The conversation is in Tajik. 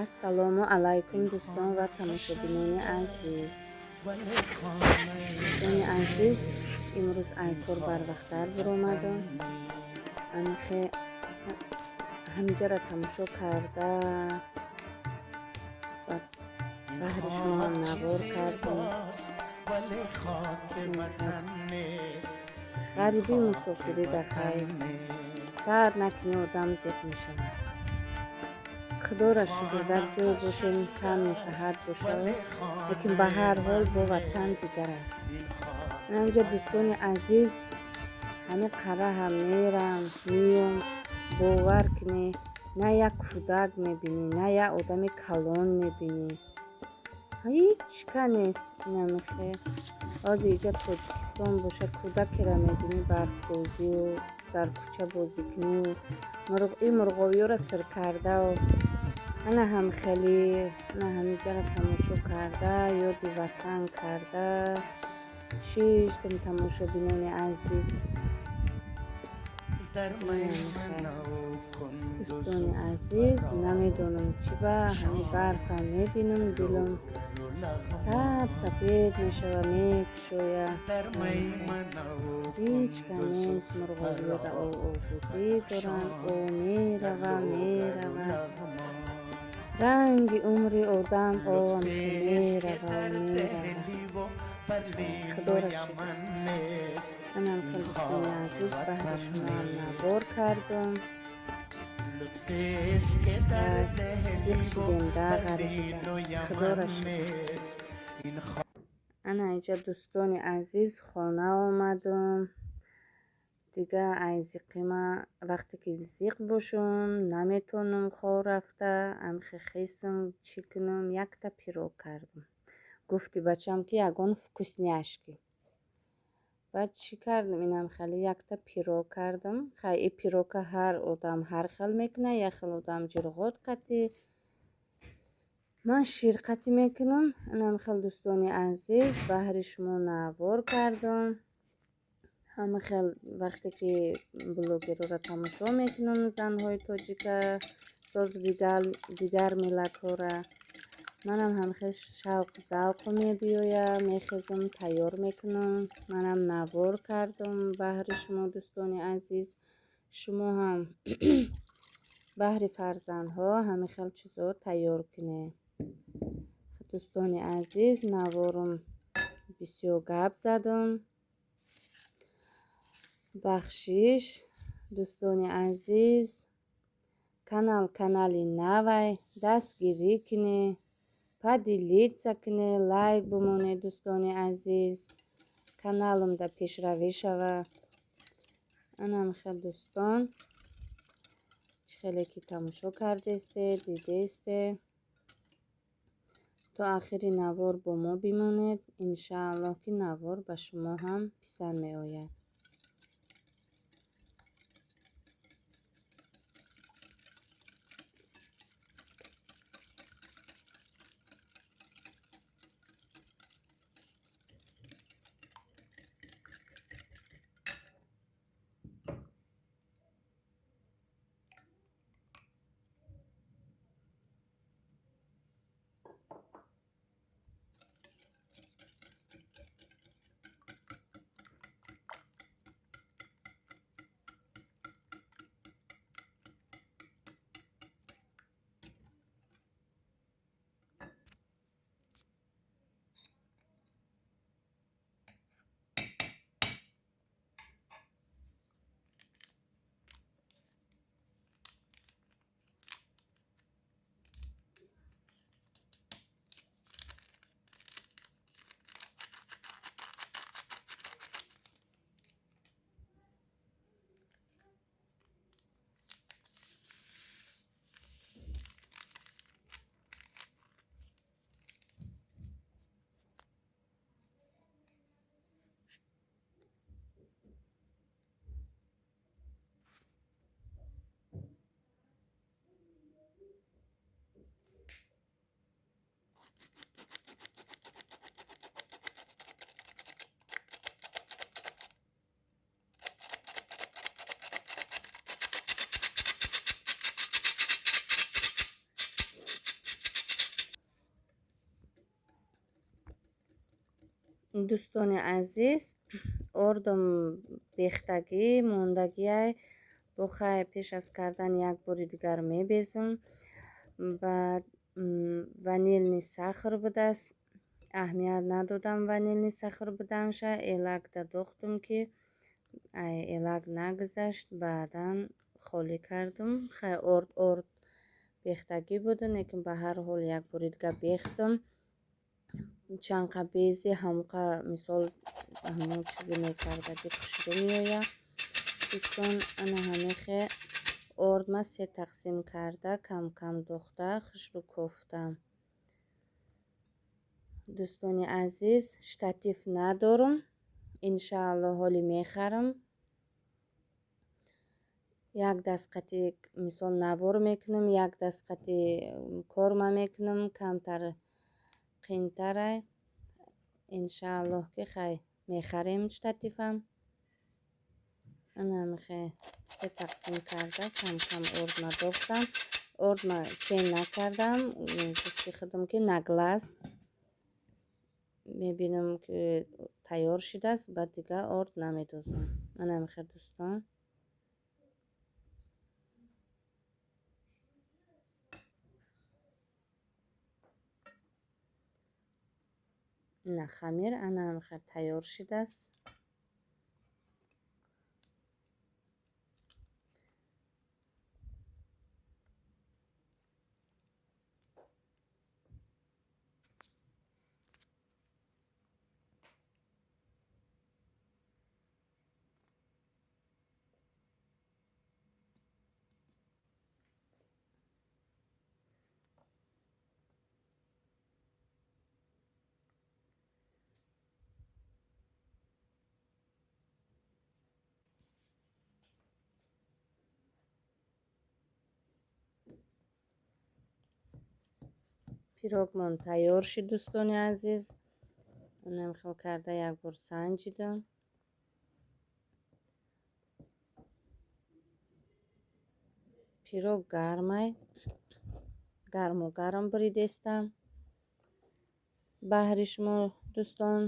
Ассалому алайкум, дӯстон ва тамошобинони азиз. Дӯстони азиз, имрӯз ай кор барвақттар биромадам. Анхе ҳаминҷаро тамошо карда ва баҳри шумоам навор кардем. Ғарибӣ, мусофирӣ да хайр, сар накунӣ, одам зиқ мешавад. Худоро шукр, дар ҷое бошем, тану саҳат бошад, лекин ба ҳар ҳол бо ватан дигар аст. Инҷа, дӯстони азиз, ҳамин қараҳам мерам, меём, бовар кунӣ, на як кӯдак мебинӣ, на як одами калон мебинӣ, ҳеҷ ка нест. Инамихе ҳозир иҷа Тоҷикистон боша, кӯдакеро мебинӣ, барфбозию дар кӯча бозикунию ин мурғовиёро сир кардау. Ана ҳам хеле ана ҳамиҷаро тамошо карда, ёди ватан карда шиштем, тамошобинони азиз. Дӯстони азиз, намедонам чӣ ба ҳамин барфам мебинам, дилам саб сафед мешава, мекушоя. Ҳеҷ ка нест, мурғовиё дар овбозӣ доранд. Ов мерава, мерава, ранги умри одам овам мерава, мерава. Худоро шукр. Анам хел, дӯстони азиз, баҳри шумоам навор кардам. Зиқ шидем да ғарибида, худоро шукр. Ана иҷа, дӯстони азиз, хона омадам. Дига ай зиқима, вақте ки зиқ бошам, наметавонам хоб рафта. Амхе хисм, чӣ кунам? Якта пирог кардам. Гуфти бачам, ки ягон вкусняшки. Баъд чӣ кардам? Инам хеле якта пирог кардам. Хай, и пирогка ҳар одам ҳар хел мекунад. Як хел одам ҷирғот қатӣ, ман шир қатӣ мекунам. Инам хел, дӯстони азиз, баҳри шумо навор кардам. Ҳама хел вақте ки блогерҳоро тамошо мекунам, занҳои тоҷика, дигар миллатҳоро, манам ҳамхел шавқу завқу мебиёяд, мехезам, тайёр мекунам. Манам навор кардам баҳри шумо, дӯстони азиз. Шумо ҳам баҳри фарзандҳо ҳамин хел чизо тайёр кунед. Дӯстони азиз, наворум бисёр гап задам, бахшиш. Дӯстони азиз, канал канали навай, дастгирӣ кунед, поделиться кунед, лайк бимонед, дӯстони азиз, каналам да пешравӣ шава. Анам хел, дӯстон, чӣ хеле ки тамошо кардесте, дидесте, то ахири навор бо мо бимонед. Иншааллоҳ, ки навор ба шумо ҳам писанд меояд. Дӯстони азиз, ордум бехтагӣ мондагиай, бо хай пеш аз кардан як бори дигар мебезам. Баъд ванильный сахар будааст, аҳамият надодам ванильный сахар буданша, элакда дохтум, ки ай элак нагузашт, баъдан холӣ кардум. Хай, орд бехтагӣ буду, лекин ба ҳар ҳол як бори дигар бехтум. Чанқа бези, ҳамоқа, мисол, ҳамон чизе мекардагӣ хушрӯ меояд. Дӯстон, ана ҳамихе ордма се тақсим карда, кам-кам дохта, хушрӯ кофтам. Дӯстони азиз, штатив надорум, иншаалло, ҳолӣ мехарам. Як даст қати, мисол, навор мекунам, як даст қати корма мекунам, камтар қиинтарай. Иншааллоҳ, ки хай мехарем штативам. Ана ҳамихе се тақсим карда, кам-кам ордма дохтам. Ордма чен накардам, гуфти худам, ки на глаз мебинам, ки тайёр шудааст, баъд дигар орд намедозам. Ана ҳамихе, дӯстон. Ина хамир ана ҳамихе тайёр шудааст. Пирогмон тайёр шуд, дӯстони азиз. Онам хел карда як бор санҷидам. Пирог гармай, гарму гарм буридестам баҳри шумо, дӯстон.